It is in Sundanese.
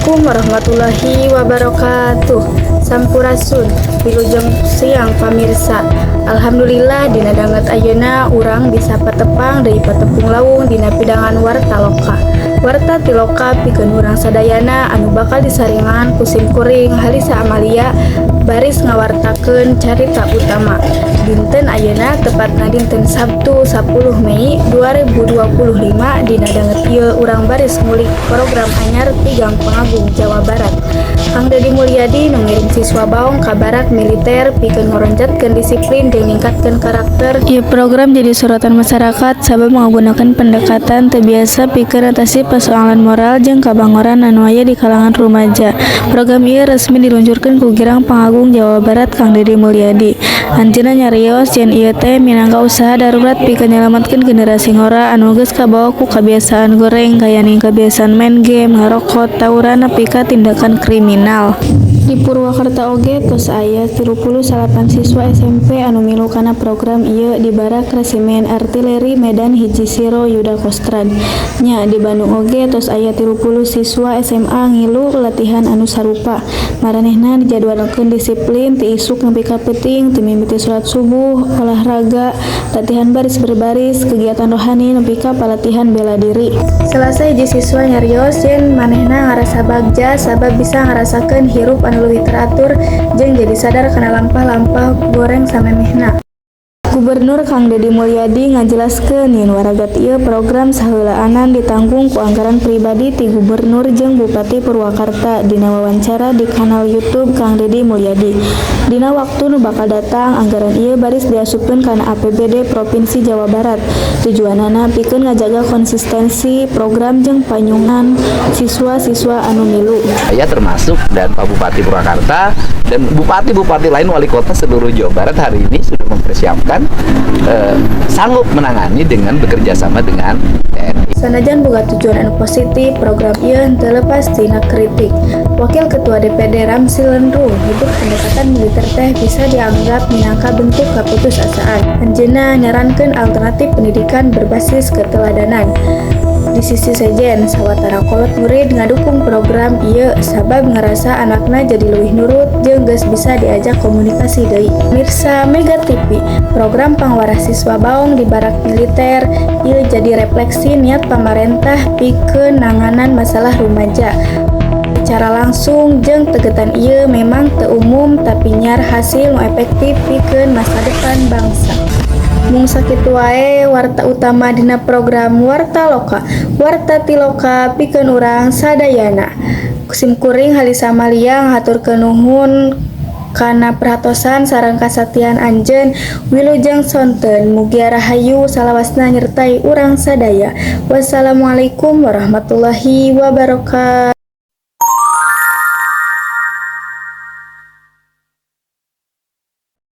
Assalamualaikum warahmatullahi wabarakatuh. Sampurasun. Wilujeng siang, pamirsa. Alhamdulillah, dina danget ayeuna urang bisa patepang deui, patepung lawung dina pidangan Warta Loka. Warta Tiloka pikeun urang sadayana anu bakal disaringan ku sim kuring Halisa Amalia baris ngawartakeun carita utama. Dinten ayeuna tepatna dinten Sabtu 10 Mei 2025. Dina danget ieu urang baris ngulik program anyar ti Gang Pangagung Jawa Barat. Kang Dedi Mulyadi nu ngirim siswa baong ka barak militer pikeun ngoroncatkeun disiplin jeung ningkatkeun karakter. Ieu program jadi sorotan masyarakat sabab ngagunakeun pendekatan teu biasa pikeun atasi persoalan moral jeung kabangoran anu aya di kalangan rumaja. Program ieu resmi diluncurkeun ku Girang Pangagung Jawa Barat, Kang Dedi Mulyadi. Anjeunna nyarios yen ieu teh minangka usaha darurat pikeun nyalametkeun generasi ngora anu geus kabawa ku kabiasaan goreng kayaning kabiasaan main game, ngarokok, tawuran nepi ka tindakan kriminal. Di Purwakarta oge tos aya 39 siswa SMP anu milu kana program ieu di Barak Resimen Artileri Medan 1 Siro Yudha Kostrad. Nya, di Bandung oge tos aya 30 siswa SMA ngilu latihan anu sarupa. Maranehna dijadwalkeun disiplin ti isuk nepi ka peuting, ti mimiti salat subuh, olahraga, latihan baris berbaris, kegiatan rohani nepi ka palatihan bela diri. Salahsahiji siswa nyarios yen manehna ngarasa bagja sabab bisa ngarasakeun hirup anu leuwih teratur jeung jadi sadar kana lampah-lampah goreng samemehna. Gubernur Kang Dedi Mulyadi ngajelaskeun yen waragat ieu program saheulaanan ditanggung ku anggaran pribadi ti Gubernur jeung Bupati Purwakarta dina wawancara di kanal YouTube Kang Dedi Mulyadi. Dina waktu nu bakal datang, anggaran ieu baris diasupkeun kana APBD Propinsi Jawa Barat. Tujuanana pikeun ngajaga konsistensi program jeung panyungan siswa-siswa anu milu. Saya termasuk dan Pak Bupati Purwakarta dan bupati-bupati lain, wali kota seluruh Jawa Barat hari ini sudah mempersiapkan sanggup menangani dengan bekerja sama dengan TNI. Sanajan boga tujuan anu positif, program ieu henteu lepas tina kritik. Wakil Ketua DPR Ramsi Lenrung nyebut pendekatan militer teh bisa dianggap minangka bentuk kaputusasaan. Anjeunna nyarankeun alternatif pendidikan berbasis keteladanan. Di sisi sejen, sawatara kolot murid ngadukung program ieu sabab ngarasa anakna jadi leuwih nurut jeung geus bisa diajak komunikasi deui. Mirsa Mega TV, program pangwarah siswa baong di barak militer ieu jadi refleksi niat pamarentah pikeun nanganan masalah rumaja. Cara langsung jeung tegetan ieu memang teu umum, tapi nyiar hasil nu efektif pikeun masa depan bangsa. Mung sakitu wae warta utama dina program Warta Loka. Warta Tiloka pikeun urang sadayana. Sim kuring Halisa Amalia ngahaturkeun nuhun kana perhatosan sareng kasatian anjeun. Wilujeng sonten, mugia rahayu salawasna nyertai urang sadaya. Wassalamualaikum warahmatullahi wabarakatuh.